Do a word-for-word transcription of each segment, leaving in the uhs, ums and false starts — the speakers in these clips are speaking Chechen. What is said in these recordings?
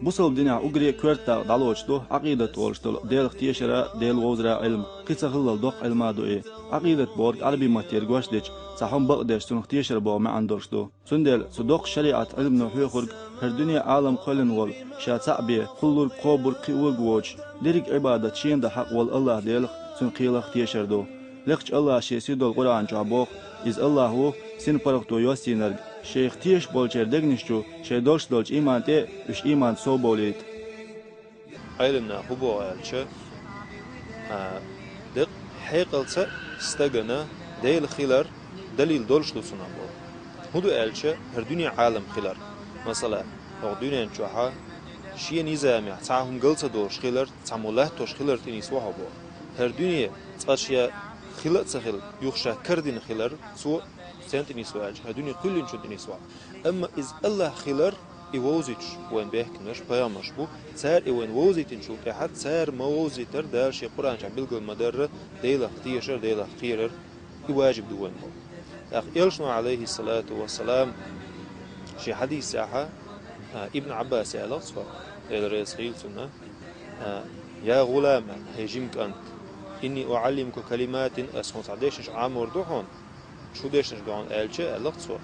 Бусалба динехь уггаре а коьрта дакъа дӀалоцуш ду Ӏакъидат олуш долу Делах тешара, Дела вовзара Ӏилма. Кхин ца хиллал доккха Ӏилма ду и. Ӏакъидат бохург Ӏарбийн маттера гочдича, цхьа хӀума бакъдеш, цунах тешар боху маьӀна долуш ду. Цундела цу доккхачу шариӀат Ӏилмано хьоьхург хӀара дуьне, Ӏалам кхоьллина волу, ша цхьаъ бен, кхуллург, кхобург, кхиорг воцуш, дерриг а Ӏибадат шена дан хьакъ волу АллахӀ Делах, Цуьнан кхелах тешар ду. Лекхачу АллахӀа Шен сийдолу Къуръан чохь боху, Иза АллахӀ ву, синпаргӀато йоссийнарг, Шех тешаш болчеран дегнаш чу шайн долуш долчу ийман тӀе уьш ийман совбовлийта. Ӏелам наха хӀун боху аьлча, а, декъ-, хьекъалца стагана Дела хилар далил долуш ду цунах боху. ХӀун ду аьлча, хӀара дуьне, Ӏалам хилар. Масала, хӀокху дуьнен чохьа шен низамехь цхьа а хӀума гал ца долуш хилар, цхьаммо латтош хилар тӀе нисво хьо боху. ХӀара дуьне цкъа ша хила а ца хилла, юха ша карадина хилар, цо царна тӀе нисво аьлча, хӀара дуьне кхоьллинчунна тӀе нисво. Амма иза АллахӀ хилар, и вовзуьйтуш вайн бехкамаш, пайхамарш бу, цара и вайна вовзийтинчул тӀаьхьа, цара ма вовзийтара Дала Шен Къуръан чохь билгал ма дарра, Делах тешар, Делах кхерар, и важиб ду вайна боху. ТӀаккха Элчано, Ӏалайхиссалату вассалам, шен хьадисехьа, а, Ибн Ӏаббаса аьлла цо, Дела реза хуьлда цунна, а: «Я гӀулам, хӀей жима кӀант, инни уӀаллимука калиматин, ас хьуна цхьа дешнаш Ӏамор ду хьуна, шу дешнаш ду хьуна», аьлча, аьлла цо: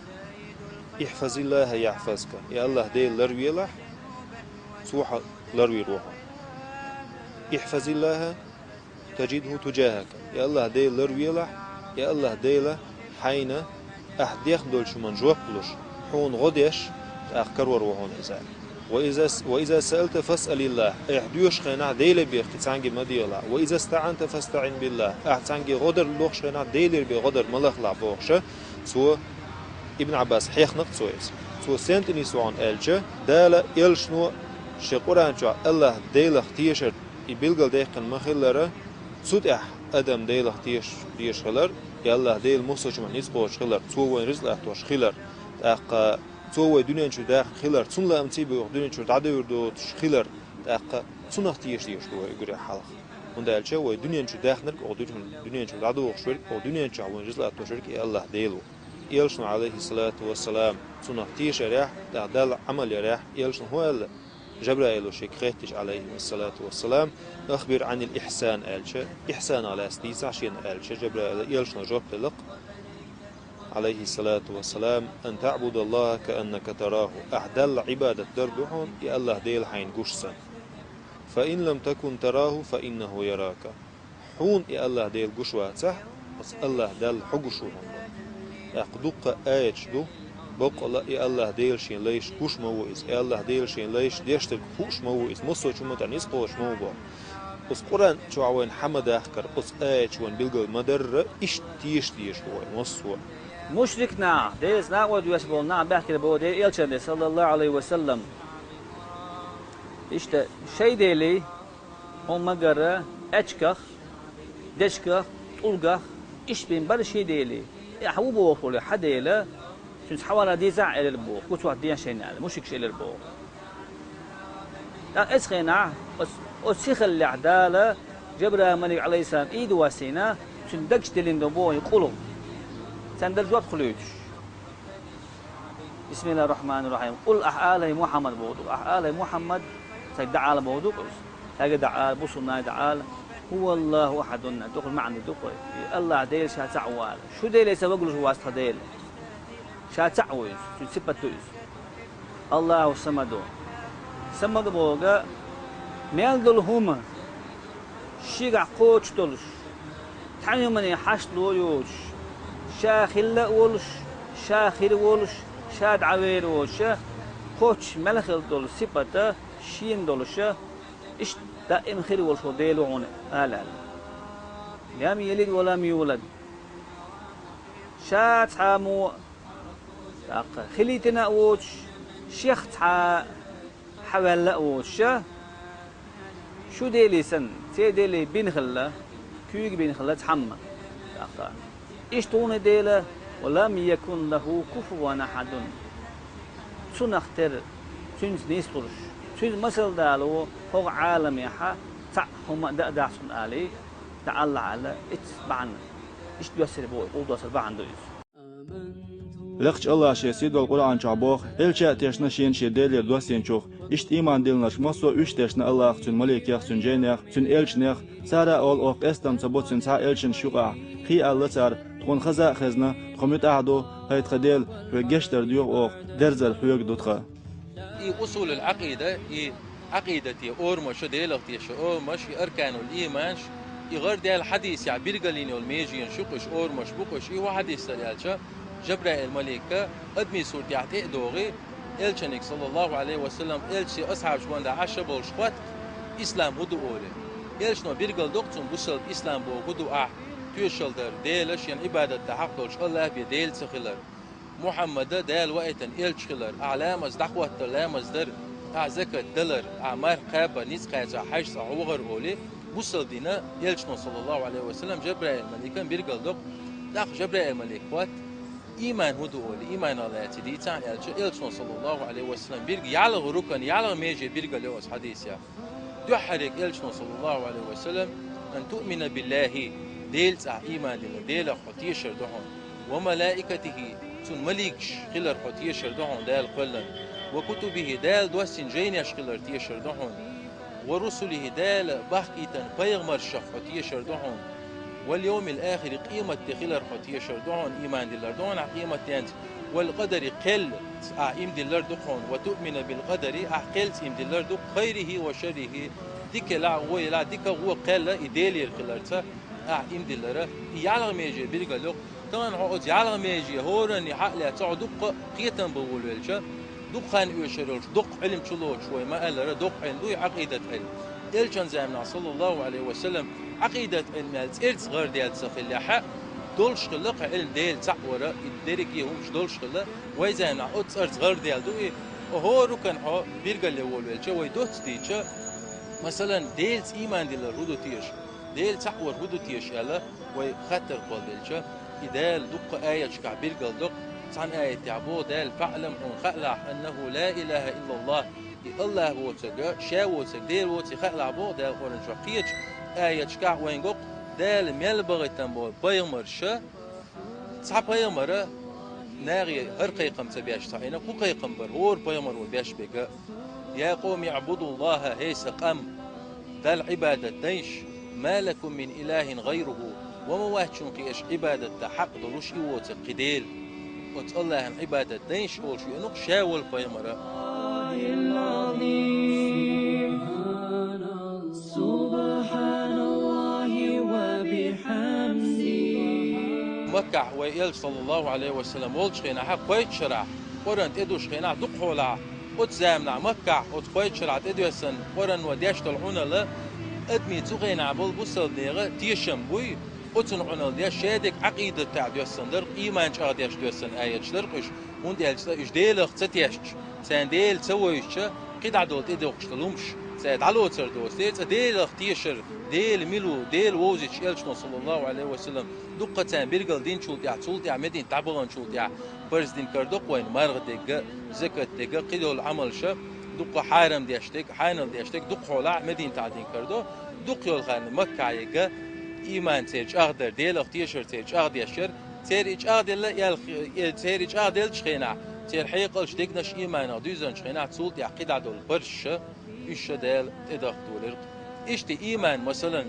«ИхьфазиллахӀа яхьфазка», и АллахӀ Дела ларвелахь, Цо хьо ларвийр ву хьуна. «ИхьфазиллахӀа тажидхӀу тужахӀака». И АллахӀ Дела ларвелахь, и АллахӀ Дела хьайна ахь дехна долчу хӀуманна жоп луш, хьуна гӀо деш, тӀаккха карор ву хьуна иза. «Ва иза с-, ва иза саъалта фасъалиллахӀ». Ахь доьшучу хенахь Деле бехке, цхьаьнгге ма дехалахь. «Ва иза стаӀанта фастаӀин биллахӀ». Ахь цхьаьнгге гӀо дар лохучу хенахь Делера бен гӀо дар ма лахалахь бохуша, цо, Ибн Ӏаббас хьехнакх цо иза. Цо сен тӀе нисвахьана аьлча, Дала элшано шен Къуръан чохь АллахӀ Делах тешар и билгалдаьккхина ма-хиллара, цу тӀехь адам Делах тешаш, тешаш хилар, и АллахӀ Дела массочу хӀуманна ницкъ кхочуш хилар, Цо вайн ризкъ латтош хилар, тӀаккха Цо вай дуьнен чу дахна хилар, Цунна лаамца бен вай дуьнен чуьра дӀадевр доцуш хилар, тӀаккха Цунах теша дезаш ду вай уггаре хьалха. ХӀунда аьлча вай дуьнен чу дахнарг, оха дуьнен, дуьнен чу дӀадохуш верг, оха дуьнен чохь вайн ризкъ латтош верг и АллахӀ Дела ву. Элшано, Ӏалайхиссалату вассалам, Цунах тешарехь, тӀаккха Далла Ӏамал ярехь, Элшано хӀун аьлла? Жабраило шега хаьттича, Ӏалайхиссалату вассалам, «Ахбир Ӏанил ихьсан», аьлча, ихьсанах лаьцна дийцахь шена аьлча, Жабраила Элшано жоп делла-кх, Ӏалайхиссалату вассалам: «Ан таъбудаллахӀа кааннака тарахӀу». Ахь Далла Ӏибадат дар ду хьуна, и АллахӀ Дела хьайна гуш санна. «Фа ин лам такун тарахӀу, фа иннахӀу ярака». Хьуна и АллахӀ Дела гуш вацахь, оцу АллахӀ Далла хьо гуш ву хьуна. ТӀаккха дуккха аяташ ду, баккъала и АллахӀ Дела Шен лайшка гуш ма ву иза, и АллахӀ Дела Шен лайшка деш дерг хууш ма ву иза, массочу хӀуманна тӀехь ницкъ кхочуш ма ву боху. Оцу Къуръан чохь вайна хьан ма дахкара, оцу аяташ вайна билгал ма дарра, иштта теша дезаш ду вай массо а. Мушрик нах, Делаца накъост веш болу нах баьхкира боху Делан Элчанна, саллаллахӀу Ӏалайхи ва саллам. Иштта шайн делий, хьуна ма-гарра, аьчках, дечках, тӀулгах, иштта бен бара ши делий. И ахь ву бохуш волу хьан Дела, цуьнца хьавар дезахь а элира боху, гуцвахь дехьа шайна аьлла, мушрикаш элира боху. ТӀаккха оцу хенахь, оцу, оцу сихаллехь Дала Жабраил малик, Ӏалайхиссалам, ийда воссийна, цуьнан дагчу диллина ду боху и къулгӀа. Царна дала жоп хуьлуьйтуш. БисмиллахӀир-рахьманир-рахьим. Къул, ахь ала, хӀай Мухьаммад, боху ду-кх. Ахь ала, хӀай Мухьаммад, цаьрга дӀаала боху ду-кх иза. Цаьрга дӀаала, бусулба нахе дӀаала: «ХӀуваллахӀу ахьадун», дукха маьӀна ду-кх вай. И АллахӀ Дела Ша цхьаъ ву ала. Шу деле сан вагалуш вац тхан Дела. Ша цхьаъ ву иза, цуьнан сипат ду иза. АллахӀу самаду. Самад бохург мел долу хӀума шегахь кхочуш долуш, цхьана хӀумане хьашт ло йоцуш, Ша хилла а волуш, Ша хир а волуш, Ша дӀавер а воцуша, кхоччуш мел хила долу сипата Шена долуша, иштта даим хир а волуш волу Дела ву хьуна ала аьлла. Лам ялид ва лам юлад. Ша цхьаммо а, тӀаккха хилийтина а воцуш, шех цхьа а хьаваьлла а воцуша, шу делий санна, церан делий бина хилла, куьйга бина хилла цхьамма. ТӀаккха иштта ву хьуна Дела, ва лам якун лахӀу куфуван ахьадун. Цунах тера, Цуьнца нислуш, Цуьнца масал дало хӀокху Ӏаламехьа цхьаъ хӀума а дан а дац хьуна алий, дӀаала аьлла, иштта бахьана, иштта доьссина боху, къулдоссар бахьана ду иза. Лекхачу АллахӀа Шен сийдолу Къуръан чохь боху, Элча а тешна Шена Шен Делера доссийначух, Иштта ийман диллинарш массо а уьш дешна Аллахах, цуьнан маликех, цуьнан жайнех, цуьнан элчанех, цара а олу оха къестам ца бо цуьнан цхьа а элчанаш юкъахь, хи аьлла цара, тхуна хаза а хезна, тхо муьтӀахь ду, хӀай тхан Дела, хьоьга гечдар доьху оха, дерзар хьоьга ду тхан. И усулул Ӏакъида, и Ӏакъидате орамаш, Делах тешар орамаш, и арканул ийманаш, и гӀар даьлла хьадисехь билгалйина йолу меженаш ю-кх уьш, орамаш бу-кх уьш, и хӀун хьадис дара аьлча, Жабраил малик адамийн суртехь тӀе а догӀий, элчаниг, саллаллаху Ӏалайхи ва саллам, элчанийн асхьабаш гонда Ӏаш а болуш хотту, ислам хӀун ду олий. Элчано билгалдоккху цунна бусалба ислам боху хӀун ду ахь, тоьшалла дар, Дела шена Ӏибадат дан хьакъ долуш Аллах бен Дела ца хилар. Мухьаммада Дала ваийтина элча хилар, ахь ламаз дӀахӀоттар, ламаз дар, ахь закат далар, ахь марха кхабар, ницкъ кхача хьаьжцӀа хьо вахар олий, бусалба дина элчано, саллаллаху Ӏалайхи ва саллам, Жабраил маликан билгалдоккху, тӀаккха Жабраил малик хотту, ийман хӀун ду олий, ийманах лаьцна дийцахьа аьлча, элчано, саллаллаху Ӏалайхи ва саллам, билгал ялх рукан, ялх меже билгалйо оцу хьадисехь. Дуьххьариг элчано, саллаллаху Ӏалайхи ва саллам, ан туъмина биллахи, Делаца ахь ийман дилар, Делах хьо тешар ду хьуна, ва малаикатихи, цуьнан маликаш хилар хьо тешар ду хьуна, Дала кхоьллина, ва кутубихи, Дала доссийна жайнаш хилар тешар ду хьуна, ва русулихи, Дала бахкийтина пайхамаршах хьо тешар ду хьуна, вал йовмил ахири, къематде хилар хьо тешар ду хьуна, ийман дилар ду хьуна ахь къематденца, вал къадари, кхел ахь ийман дилар ду хьуна, ва туъмина бил къадари, ахь кхелца ийман дилар ду, хайрихи ва шаррихи, дика елахь, вон елахь, дика, вон, кхел и Делера хиларца ахь ийман дилар, и ялх меже билгалйо-кх. Тахана хьо оцу ялх меже хӀоранна хьа а лаьцна, хьо дуккха а кхетам бан волавелча, дукха хан оьшур йолуш, доккха Ӏилма чулоцуш вай ма-аллара, доккха Ӏилма ду и Ӏакъидат Ӏилма. Элчан заманахь, саллаллаху Ӏалайхи ва саллам, Ӏакъидат Ӏилма аьлла цӀерца гӀардаьлла ца хиллехь а, долуш хилла кху Ӏилма, Дела цхьаъ вар, и дерриге хӀуманаш долуш хилла, вай заманахь оцу цӀарца гӀардаьлла ду и. Оха хӀора рукан хьо билгалъян волавелча, вай доцца дийцича, масалан, Делаца ийман дилар хӀун ду теша, Дела цхьаъ вар хӀун ду теша аьлла, вай хаттар кхолладелча, и Дала дуккха аяташкахь билгалдоккху, цхьана аятехь боху Дала, фаӀлам, хьуна хаалахь, аннаху ла илаха иллаллах, и Аллах воцург, ша воцург, Дела воцург хаалахь боху Дала Къуръан чохь, кхечу аяташкахь вайна го-кх Дала мел бахийтина болу пайхамарш, цхьа пайхамар нахе хӀара кхайкхам ца беш ца Ӏийна, кху кхайкхам бара, хӀора пайхамаро беш берг. Я къовми, аъбудуллаха, хӀей сан къам, Далла Ӏибадат дайша, ма лакум мин илахин гӀайруху, ва ма вац шуна кхин аша Ӏибадат дан хьакъ долуш и воцург кхин Дела. Оцу Аллахьан Ӏибадат дайша олуш веана-кх ша волу пайхамар. Субханаллахи ва бихьамди. Маккахь вай элча, саллаллаху Ӏалайхи ва саллам, волчу хенахь, кхойтта шарахь, Къуръан тӀедуш хенахь, дукха хьолахь, оцу заманахь Маккахь, оцу кхойтта шарахь тӀедоьссина Къуръано деш долу Ӏуналла, адамийн цу хенахь болу бусалба нехан тешам буй, оцунна Ӏуналла деш, шадерг Ӏакъидатехь доьссина дара, ийман чӀагӀдеш доьссина аяташ дара-кх уьш, хӀунда аьлча цкъа уьш Делах ца тешча, царна Дела ца вевзича, кхидӀа долу тӀедухкуш долу хӀумаш цара дӀалоцур доцу. Те цкъа Делах тешар, Дела мила ву, Дела вовзийча элчано, саллаллаху Ӏалайхи ва саллам, дуккха царна билгал динчул тӀаьхьа, цул тӀаьхьа Мединате дӀабаханчул тӀаьхьа, парз дина кара до-кх вайна марха дерг, закат дерг, кхидолу Ӏамалш, дуккха хьарам деш дерг, хьанал деш дерг, дукха хьолахь Мединатехь дина кара до, дукха йолу хан Маккахь ерг, ийман церан чӀагӀдар, Делах тешар церан чӀагӀдеш яра, церан и чӀагӀделла, э, церан и чӀагӀделлачу хенахь, церан хьекъалш, дегнаш ийманах дуьзначу хенахь, цул тӀаьхьа кхидӀа долу парзаш, уьш Дала тӀедахка долура-кх. Иштта ийман, масалан,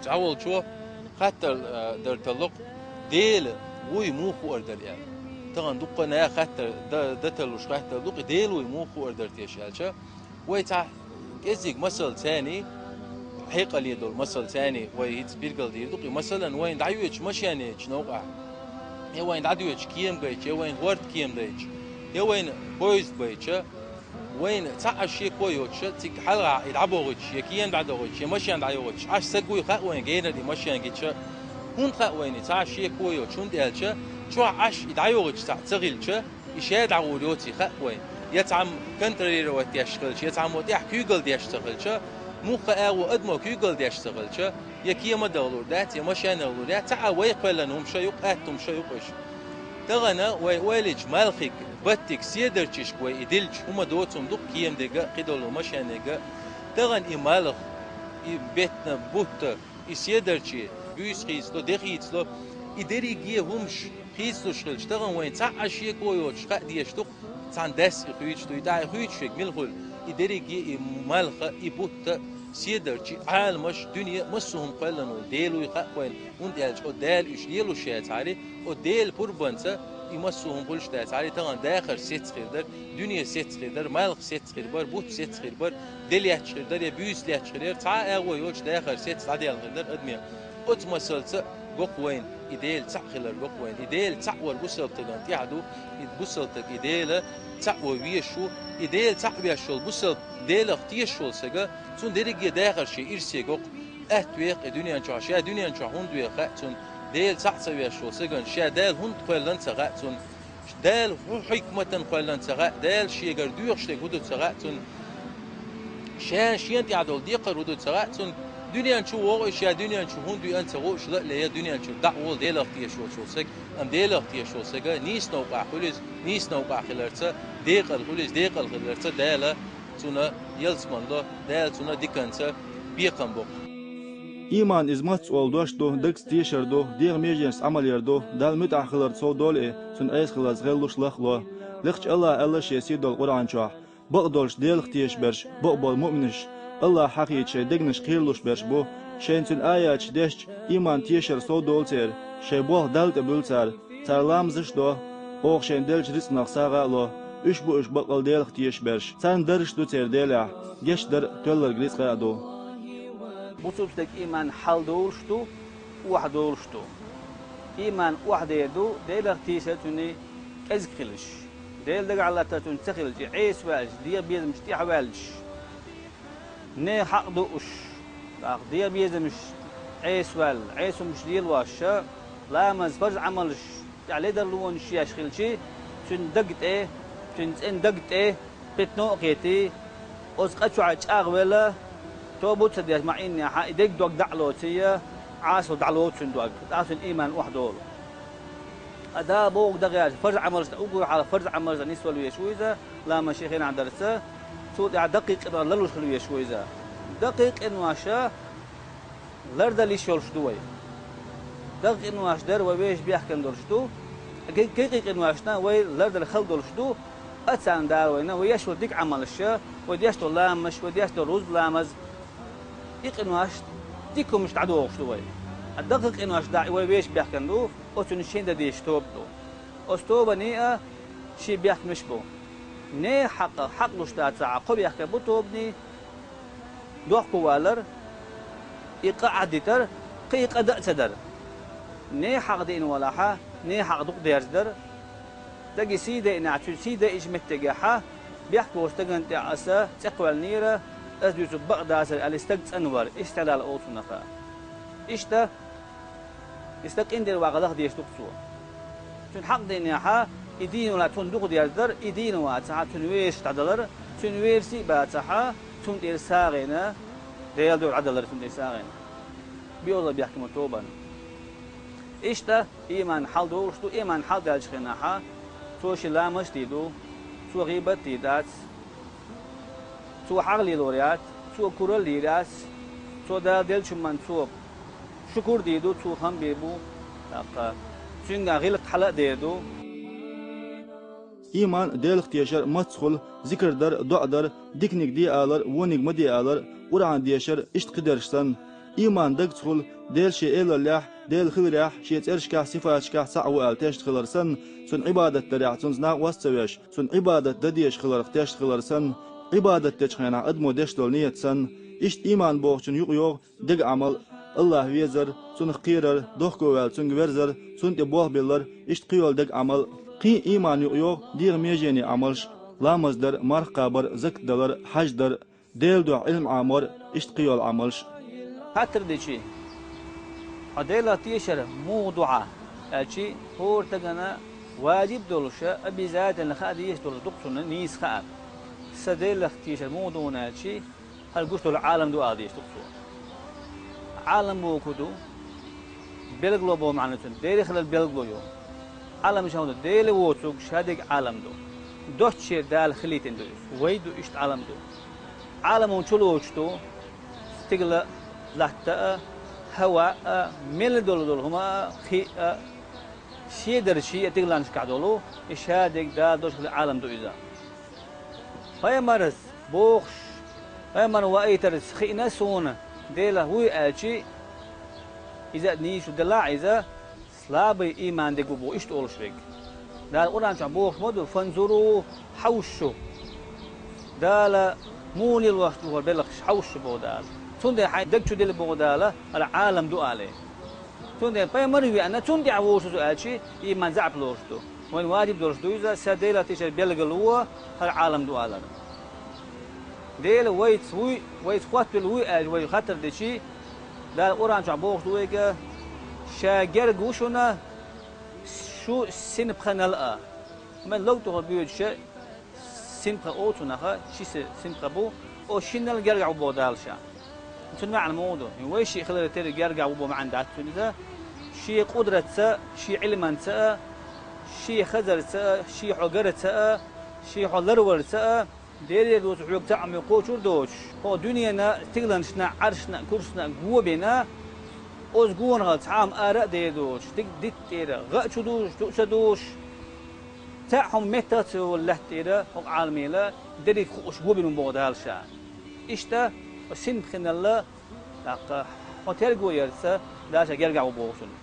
цхьаволчо хаттар, э, дар талло-кх, Дела вуй муха хуур дара аьлла. Тахана дуккха а наха хаттар да-, дан талуш хаттар ду-кх, Дела вуй муха хуур дара теша аьлча, вай цхьа кӀеззиг масал царний, хьекъале долу масал царний вай хӀинца билгал дийр ду-кх. Масалан, вайна дӀайоьдучу машенечу новкъахь, я вайна дӀадоьдучу кема гайча, я вайна хӀорда кема дайча, я вайна поезд байча, вайна цхьа а шеко йоцуша, цига хьалха и дӀабохуьйтуш, я кема дӀадохуьйтуш, я машен дӀайохуьйтуш, Ӏаш стаг вуй хаьа вайна генара и машен гича. ХӀунда хаьа вайна и цхьа а шеко йоцуш, хӀунда аьлча, чохь Ӏаш и дӀайохуьйтуш цхьаъ ца хилча, и ша дӀагӀур йоций хаьа вайна. Я цхьамма контролировать деш хилча, я цхьаммо тӀехь куьйгалла деш ца хилча, муха а ву адамо куьйгалла деш ца хилча, я кема а дахалур дац, я машен а дахалур яц, цхьа а вай кхоьллина хӀумаш а ю-кх, атта хӀумаш а ю-кх уьш. Тахана вай ойла йича малхиг, баттиг, седарчашка вай и дилча, хӀума доцург ду-кх кема дерг а, кхидолу машен ерг а. Тахана и малх, и беттан бутт, и седарчий, буьйса хийцало, де хийцало, и дерриге хӀумаш хийцалуш хилча, тахана вайна цхьа а шеко йоцуш хаа дезаш ду-кх, цхьана дас и хуьйцуш ду, и тӀаккха и хуьйцуш верг мила хуьлу. И дерриге, и малх, и бутт, седарчий, Ӏаламаш, дуьне, массо а хӀума кхоьллина волу Дела вуй хаьа вайна, хӀунда аьлча оцу Дала уьш лелош яцахьара, оцу Делан пурбанца и массо а хӀума хуьлуш дацахьара, тахана дахар сецца хир дара, дуьне сецца хир дара, малх сецца хир бара, бутт сецца хир бара, де лаьтташ хир дара я буьйса лаьтташ хир яра, цхьа а агӀо йоцуш дахар сецца дӀадаьлла хир дара адамех. Оцу масалца го-кх вайна, и Дела цхьаъ хилар го-кх вайна. И Дела цхьаъ вар бусалба стагана тӀехь ду, и бусалба стаг и Дела цхьаъ ван везаш ву, и Дела цхьаъ веш волу бусалба, Делах тешаш волу сага, цунна дерриге а дахар шен ирсе го-кх, атта вехь и дуьнен чохь, ша дуьнен чохь хӀунда вехь хаьа цунна, Дела цхьаъ ца веш волу сагана, ша Дала хӀунда кхоьллина а ца хаьа цунна, Дала хӀун хьикматан кхоьллина а ца хаьа, Дала шегара доьхуш дерг хӀун ду а ца хаьа цунна, ша шена тӀехь долу декхар хӀун ду а ца хаьа цунна, дуьнен чу вогӀу и ша дуьнен чу хӀунда веана а ца хууш, ла а лаьа дуьнен чуьра дӀа а волу Делах тешаш волчу сага, амма Делах тешаш волу сага нийса новкъахь хуьлу иза, нийса новкъахь хиларца, декъала хуьлу иза, декъала хиларца, Дала цунна ялсамани ло, Дала цунна диканца бекхам бо-кх. Ийман иза мацца олу дош ду, дагца тешар ду, дегӀан меженашца Ӏамал яр ду, Далла муьтӀахь хиларца сов долу и, цунна Ӏеса хиларца гӀеллуш лах а ло. Лекхачу АллахӀа аьлла шен сий долу Къуръан чохь: «Бакъдолуш Делах тешаш берш, бакъболу муъминаш, АллахӀ хьахийча шайн дегнаш кхералуш берш бу, шайна цуьнан аяташ дешча, ийман тешар сов долу церан, шайн болх Далла тӀе буьллу цара, цара ламазаш а до, оха шайна деллачу рицкъанах сагӀа а ло, уьш бу уьш баккъал Делах тешаш берш. Царна даржаш ду церан Делехь, гечдар а, тоьлларг рицкъа а ду». Бусалба стеган ийман хьалдолуш ду, охьадолуш ду. Ийман охьадер ду, Делах тешар цуьнан кӀезиг хилча, Делан дагахь латтар цуьнан ца хилча, Ӏеса ваьлча, дегӀан безамаш тӀехь а ваьлча, нехан хьакъ дууш, тӀаккха дегӀан безамаш, Ӏеса ваьлла, Ӏеса хӀумаш лелош, ламаз, фарз Ӏамалш тӀехь ледарлонаш еш хилча, цуьнан даг тӀе, цуьнан цӀена даг тӀе питано а кхетий, оцу къа чохь чӀагӀвелла, тоба а ца деш маьӀнехьа, и дерриг дог дӀа а лоций, Ӏасал дӀалоцу цуьнан дог, тӀаккха цуьнан ийман охьадолу. Ткъа Дала бохург дан гӀерташ, фарз Ӏамалшна, уггар хьалха фарз Ӏамалшна нисвала везаш ву иза, ламаз шен хенахь дарца, цул тӀаьхьа даккхий къинош ларлуш хила везаш ву иза. Даккхий къинош лардала йиш йолуш ду вай. Даккхий къинош дар вай вешан бехкана долуш ду, кхин-, кхин-, кхин-, къиношна вай лардала хала долуш ду, а царна Дала вайна, вай еш йолу дика Ӏамалш, вай деш долу ламазаш, вай деш долу рузба ламаз, и къинош дика хӀуманаш дӀадохуш ду вай. А даккхий къинош дӀа вай вешан бехкана ду, оцунна шен дан дезаш тоба ду. Оцу тобанан а шен бехкамаш бу. Нехан хьакъ, хьакъ луш дацахь, кхо бехкам бу тобанан: дохковалар, и къа Ӏадитар, кхин и къа дан а ца дар. Нехан хьакъ деана валахь, нехан хьакъ дукха дерзадар. Стаге сий дайинехь, цуьнан сий дайинчу меттигехь, бехк боцу стагана тӀехь аса цӀе кхоьллинера, аса дуьйцург бакъ дацара аьлла, и стаг цӀанвар, истиълал олу цунах. Иштта, и стаг къинтӀера ваккха лаха дезаш ду-кх цо. Цуьнан хьакъ деанехь, и дийна валахь цунна дукха дерзадар, и дийна вацахь, цуьнан верасаш дӀадалар, цуьнан верасий а бацахь, цунна тӀера сагӀина, Делан дуьхьа дӀадалар цунна тӀера сагӀина. БиъолгӀа бехкам бу тобанан. Иштта, ийман хьалдолуш ду, ийман хьалдаьллачу хенахь, цо шен ламазаш а дийр ду, цо гӀийбат а дийр дац, цо хьагӀ лелор яц, цо куралла йийр яц, цо Дала деллачу хӀуманна цо шукур а дийр ду, цо хам бийр бу, тӀаккха цуьнга гӀиллакх хьала а дер ду. Ийман Делах тешар мацца хуьлу, зикр дар, доӀа дар, диканиг де алар, вониг ма де алар, Къуръан дешар, иштта кхидерш санна. Ийман дагца хуьлу, Дела шен элаллехь, Дела хиларехь, шен цӀерашкахь, сифаташкахь цхьаъ ву аьлла тешна хилар санна, цунна Ӏибадат дарехь цуьнца накъост а ца веш, цунна Ӏибадат дан дезаш хиларх тешна хилар санна, Ӏибадат дечу хенахь адамо деш долу нийят санна, иштта ийман бохучун юкъа йогӀу дега Ӏамал, АллахӀ везар, Цунах кхерар, дохковаьлла Цуьнга верзар, Цунна тӀе болх биллар, иштта кхийолу дега Ӏамал. Кхин а ийман юкъа йогӀу дегӀан меженийн Ӏамалш, ламаз дар, марха кхабар, закат далар, хьаж дар, Делан дуьхьа Ӏилма Ӏамор, иштта кхийолу Ӏамалш. Хаттар дичи, хьо Делах тешар муха ду хьан аьлчи, хӀора стагана ваджиб долуша, обязательно хаа дезаш долуш ду-кх цунна нийса хаар. Сан Делах тешар муха ду хьуна аьлчи, хӀара гуш долу Ӏалам ду ала дезаш ду-кх цо. Ӏалам бохург ду, билгало боху маьӀна цуьнан, Дела хилар билгало йо. Ӏалам ша ду, Дела воцург ша дерг Ӏалам ду. Доцчеран Дала хилийтина ду иза. Вай ду иштта Ӏалам ду. Ӏаламо чулоцуш ду стигала а, латта а, хӀаваъ а, мел долу долу хӀума а, хи а, шен дарчий а, тигаланашкахь долу, и ша дерг Дала доцуш хилар Ӏалам ду иза. Пайхамарас Бохуш, пайхамар ваийтарца хиъна суна, Делах вуй аьлчи, иза нийса делахь а иза, слабый ийман дерг ву боху иштта олуш верг. Дала Къуръан чохь бохуш ма ду: «Фанзуру, хьовш шу». Дала муха лелош ду хӀара белхаш, хьовш шу боху Дала. Цундела хьайн даг чу дели боху Дала, хӀара Ӏалам ду алий. Цундела пайхамар а веана, цунна тӀехь вовшаза аьлчи, ийман заьӀап лоруш ду. Вайн ваджиб долуш ду иза, сан Делах тешар белгало хӀара Ӏалам ду алар. Дела вайца вуй, вайца хоттавелла вуй аьлча, вай хаттар дечи, Дала Къуръан чохь бохуш ду вайга: «Ша герга ву шуна, шу синпханал а». Мел логтухур боьдуша, синпха олу цунах, ши се-, синпха бу, оцу шиннал гергахь ву боху Дала ша. Цуьнан маьӀна муха ду? Вай шиъ хилар тера гергахь ву боху маьӀна дац цуьнан иза. Шен къудратца а, шен Ӏилманца а, шен хазарца а, шен хьо гарца а, шен хьо ларварца а, Делера доцу хьоьга цхьаъ а кхочур а доцуш, хьо дуьненан стигланашна, Ӏаршна, курсна го а бина, оцу гонахалла цхьа а ара а дер доцуш, дика дитта тӀера гӀа а чу дузуш, ду а ца дузуш, цхьа а хӀума меттах а ца йолу лаьтта тӀера хӀокху Ӏаламела дерриг хууш го бина ву боху Дала ша. Иштта, хьо синпхиналла, тӀаккха хьо терго ярца Дала ша гергахь ву боху цунна.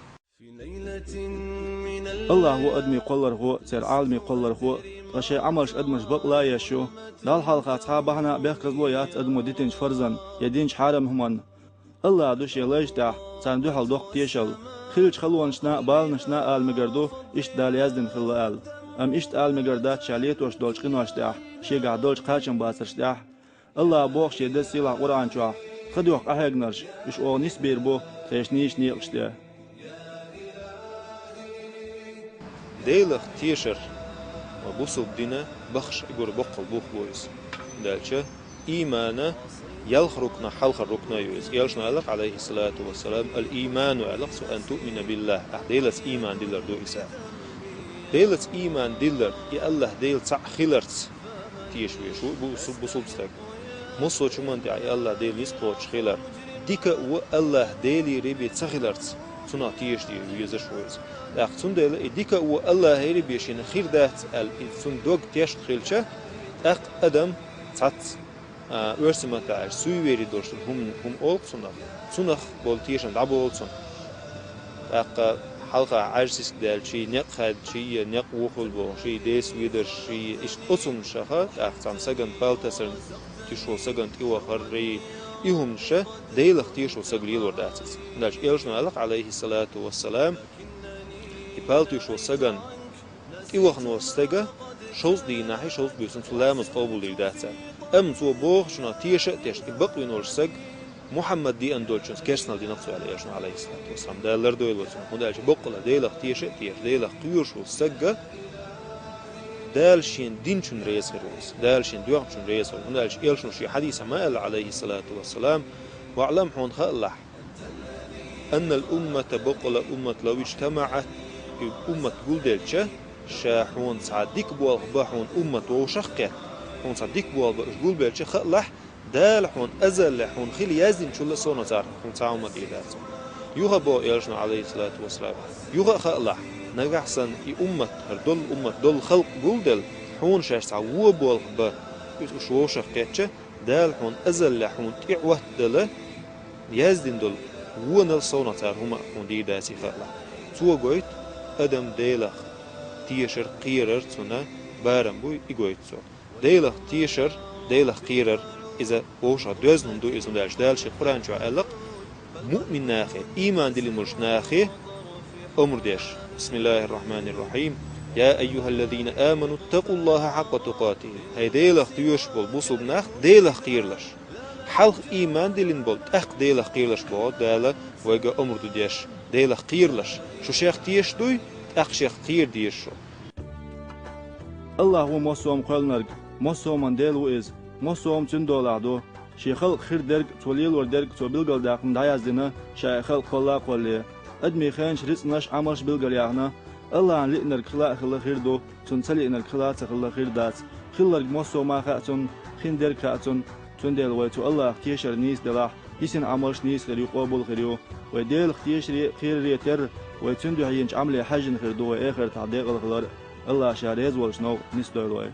АллахӀ ву адамийн кхоллархо а, церан Ӏаламийн кхоллархо а, ткъа шайн Ӏамалш адамаш бакъ а еш ю. Далла хьалха цхьа а бахьана а бехказло а яц адамо дитинчу фарзан я динчу хьарам хӀуманна. АллахӀа ду шен лайшна тӀехь царна дуьхьал доккха тешалла. Хиллачу халонашна а, баланашна а ала мегар ду, иштта Дала яздина хилла аьлла. Амма иштта ала мегар дац ша летош долчу къиношна тӀехь, шегахь долчу кхачамбацаршна тӀехь. АллахӀа боху шен деза сийлахь Къуръан чохь: «Тхан дуьхьа къахьегнарш, уьш оха нисбийр бу тхешан нийсачу некъаш тӀе». Делах тешар ва бусулба дина баххаш, и гур боккхал бух бу иза. ХӀунда аьлча иймана ялх рукна хьалхара рукна ю иза. Элчано аьлла-кх, Ӏалайхиссалату вассалам: «Ал-ийману», аьлла-кх цо, «ан туъмина биллахӀ», ахь Делаца ийман дилар ду иза. Делаца ийман дилар, и АллахӀ Дела цхьаъ хиларца теша везаш ву бусу-, бусулба стаг. Массо а хӀуманна тӀехь и АллахӀ Дела ницкъ кхочуш хилар. Дика а, вон а АллахӀ Делера бен ца хиларца, цунах теша де везаш ву иза. ТӀаккха цундела и дика а, вон а АллахӀера бен шена хир дац аьлла, и цуьнан дог тешна хилча, тӀаккха адам цхьацца, а, оьрсийн маттахь аьлча, суеверие долуш долу хӀума, хӀума олу-кх цунах, цунах болу тешам дӀаболу цунна. ТӀаккха хьалха Ӏаьржа сиска даьлчий, некъ хаьдчий, я некъ вухуьлу бохучий, деса ведарший, иштта оцу хӀуманашха, тӀаккха цхьана сагана пал тасарна туьйсуш волу сагана тӀевахаррий, и хӀуманаш Делах тешаш волу саг лелор дац иза. ХӀунда аьлча Элчано аьлла-кх, Ӏалайхиссалату вассалам: «И пал туьйсуш волу сагана тӀевахана волу стага шовзткъа дийнахь, шовзткъа буьйсанна цуьнан ламаз къобалдийр дац», аьлла. Амма цо бохучунах теша а тешна, и бакъвина волу саг Мухьаммад деана долчунца керстанал дина-кх цо аьлла Элчано, Ӏалайхиссалату вассалам. Дала лардойла цунах. ХӀунда аьлча боккъала Делах теша а тешаш, Делах кхоьруш волу саг Дала шен динчунна реза хир ву иза. Дала шен доьхначунна реза хир ву. ХӀунда аьлча Элчано шен хьадисехь ма аьлла, Ӏалайхиссалату вассалам: «ВаӀлам, хьуна хаалахь, аннал уммата, боккъала уммат, лав иджтамаӀат», и уммат гулделча, ша хьуна цхьа дика болх бан хьуна уммат вовшах а кхетта, хьуна цхьа дика болх бан уьш гулбелча, хаалахь, Дала хьуна азаллехь хьуна хила яздинчул а совнаха царах хьуна цхьа а хӀума дийр дац. Юха а боху Элчано, Ӏалайхиссалату вассалам: «Юха а хаалахь, нагахь санна и уммат, хӀара долу уммат, долу халкъ гулделла, хьуна шаьш цхьа вон болх бан уьш вовшах кхетча, Дала хьуна азаллехь хьуна тӀе Ӏоттадала яздина долу вонал совнаха цара хӀума а хьуна дийр дац, и хаалахь». Цо гойту адам Делах тешар, кхерар цунна барам буй, и гойту цо. Делах тешар, Делах кхерар, иза вовшах доьзна хӀума ду иза, хӀунда аьлча Дала шен Къуръан чохь аьлла-кх муъмин нахе, ийман диллина болчу нахе омра деш: «Бисмиллахир-рахманир-рахим. Я айюхаллазина аману, иттакъуллаха хьакъа тукъатихи». ХӀай Делах тешаш болу бусулба нах, Делах кхералаш. Хьалха ийман диллина болу, тӀаккха Делах кхералаш боху Дала вайга омра ду деш. Делах кхералаш. Шу шех тешаш дуй, тӀаккха шех кхера деза шу. АллахӀ ву массо а хӀума кхоьллинарг, массо а хӀуман Дела ву иза, массо а хӀума цуьнан долахь ду. Шен халкъах хир дерг, цо лелор дерг цо билгалдаьккхина дӀаяздина, ша и халкъ кхолла а кхоллале. Адамийн хенаш, рицкъанаш, Ӏамалш билгалъяьхна, АллахӀна лиънарг хила а хилла хир ду, цунна ца лиънарг хила а ца хилла хир дац. Хилларг массо а ма хаьа цунна, хин дерг хаьа цунна, цундела вай цу АллахӀах тешар нийса делахь, йисина Ӏамалш нийса хир ю, къобал хир ю. Вай Делах тешаре а, кхераре а терра, вай Цуьнан дуьхьа йинчу Ӏамале хьаьжжина хир ду вай эхартахь декъала хилар а. АллахӀа Ша реза волчу новкъа нисдойла вай.